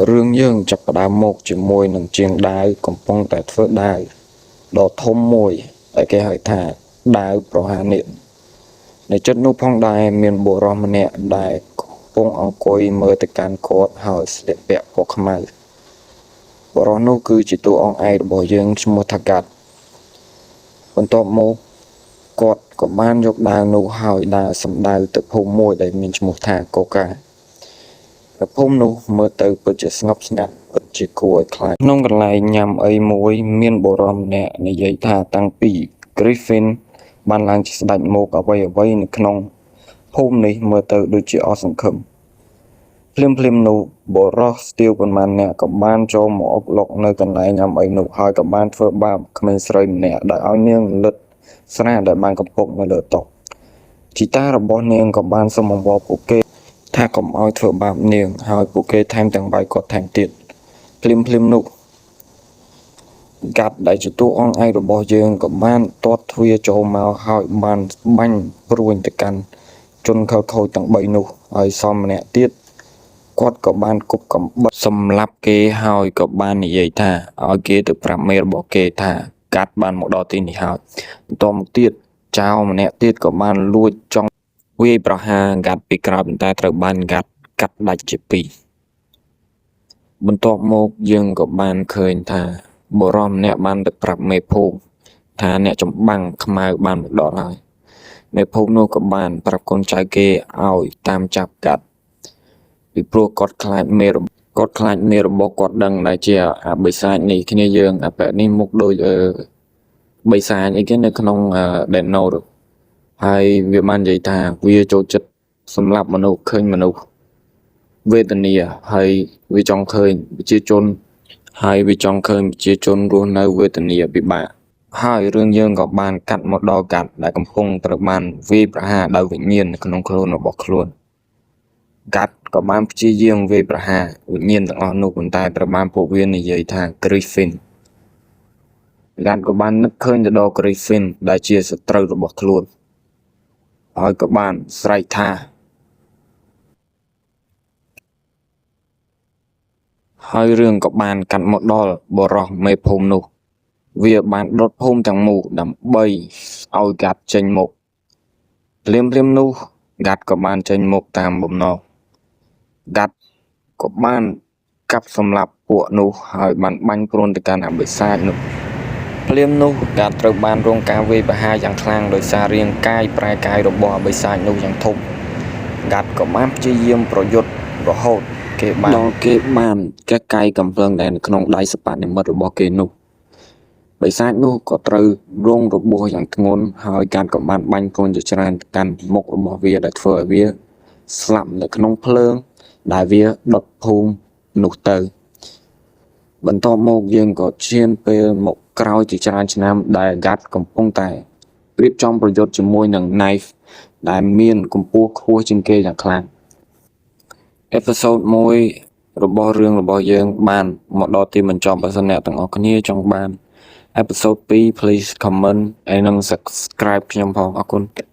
រឿងយើងចាប់ផ្ដើមមកជាមួយនឹងជាងដាវកំពុងតែធ្វើដាវដ៏ធំមួយដែលគេហៅថាដាវប្រហារនាគនៅចិត្តនោះផងដែរមានបុរសម្នាក់ដែលកំពុងអង្គុយមើលទៅកាន់គាត់ហើយស្លៀកពាក់ពណ៌ខ្មៅបុរសនោះគឺជាតួអង្គឯករបស់យើងឈ្មោះថាកាត់បន្ទាប់មកគាត់ក៏បានយកដាវនោះហើយដើរសម្ដៅទៅភូមិមួយដែលមានឈ្មោះថាកូកា ភូមិនោះមើលទៅពិតជាស្ងប់ស្ងាត់ពិតជាគួរឲ្យខ្លាចក្នុងកន្លែងញ៉ាំអីមួយមានបុរសម្នាក់និយាយថាតាំងពី Griffin បានឡើងជាស្ដេចមកអ្វីៗនៅក្នុងភូមិនេះមើលទៅដូចជាអស់សង្ឃឹមភ្លាមៗនោះបុរសស្ទាវប៉ុន្មាននាក់ក៏បានចូលមកអុកឡុកនៅកន្លែងញ៉ាំអីនោះហើយក៏បានធ្វើបាបក្មេងស្រីម្នាក់ដោយឲ្យនាងលិតស្រាដែលបានកំពុកនៅលើតុជីតារបស់នាងក៏បានសុំអង្វរពួកគេ ថាកុំឲ្យធ្វើបាបនាងហើយពួកគេថែមទាំងវាយគាត់ថែមទៀតភ្លាមភ្លាមនោះកាត់ដែលជាតួអង្គឯករបស់យើងក៏បានទាត់ទ្វារចូលមកហើយបានបាញ់ព្រួញទៅកាន់ជនខិលខូចទាំង3នោះហើយសមម្នាក់ទៀតគាត់ក៏បានគប់កំបិតសម្លាប់គេហើយក៏បាននិយាយថាឲ្យគេទៅប្រាប់មេរបស់គេថាកាត់បានមកដល់ទីនេះហើយបន្តមកទៀតចៅម្នាក់ទៀតក៏បានលួចចង់វាយប្រហារកាត់ពីក្រោយប៉ុន្តែត្រូវបានកាត់កាត់ដាច់ជាពីរបន្ទាប់មកយើងក៏បានឃើញថាបុរសម្នាក់បានទៅប្រាប់មេភូមិថាអ្នកចម្បាំងខ្មៅបានមកដល់ហើយមេភូមិនោះក៏បានប្រាប់កូនចៅគេឲ្យតាមចាប់កាត់ពីព្រោះគាត់ខ្លាចមេគាត់ខ្លាចមេរបស់គាត់ដឹងដែលជាអាបិសាចនេះគ្នាយើងអាបែបនេះមុខដូចអឺបិសាចអីគេនៅក្នុង Death Note ហើយវាបាននិយាយថាវាចូលចិត្តសម្លាប់មនុស្សឃើញមនុស្សវេទនាហើយវាចង់ឃើញប្រជាជនហើយវាចង់ឃើញប្រជាជនរស់នៅវេទនាពិបាកហើយរឿងយើងក៏បានកាត់មកដល់កាត់ដែលកំពុងត្រូវបានវាយប្រហារដោយវិញ្ញាណនៅក្នុងខ្លួនរបស់ខ្លួនកាត់ក៏បានព្យាយាមវាយប្រហារវិញ្ញាណទាំងអស់នោះប៉ុន្តែត្រូវបានពួកវានិយាយថា Griffin កាត់ក៏បាននឹកឃើញទៅដល់ Griffin ដែលជាសត្រូវរបស់ខ្លួនហើយក៏បានស្រែកថាហើយរឿងក៏បានកាត់មកដល់បុរសមេភូមិនោះវាបានដុតភូមិទាំងមូលដើម្បីឲ្យកាត់ចេញមកភ្លាមៗនោះកាត់ក៏បានចេញមកតាមបំណងកាត់ក៏បានកាប់សម្លាប់ពួកនោះហើយបានបាញ់ព្រួនទៅកាន់អបិសាចនោះភ្លាមនោះកាត់ត្រូវបានរងការវាយប្រហារយ៉ាងខ្លាំងដោយសាររាងកាយប្រែកាយរបស់អបិសាចនោះយ៉ាងធំកាត់ក៏បានព្យាយាមប្រយុទ្ធរហូតគេបានដល់គេបានកេះកាយកំភ្លើងដែលនៅក្នុងដៃសបនិមិត្តរបស់គេនោះបិសាចនោះក៏ត្រូវរងរបួសយ៉ាងធ្ងន់ហើយកាត់ក៏បានបាញ់ព្រួនជាច្រើនទៅកាន់មុខរបស់វាដែលធ្វើឲ្យវាស្លាប់នៅក្នុងភ្លើងដែលវាដុតភូមិនោះទៅបន្ទាប់មកយើងក៏ឈានពេលមកក្រោយជាច្រើនឆ្នាំដែលកាត់កំពុងតែរៀបចំប្រយុទ្ធជាមួយនឹង Knife ដែលមានកម្ពស់ខ្ពស់ជាងគេយ៉ាងខ្លាំង Episode 1របស់រឿងរបស់យើងបានមកដល់ទីបញ្ចប់បើសិនអ្នកទាំងអស់គ្នាចង់បាន Episode 2 please comment ហើយនិង subscribe ខ្ញុំផងអរគុណ។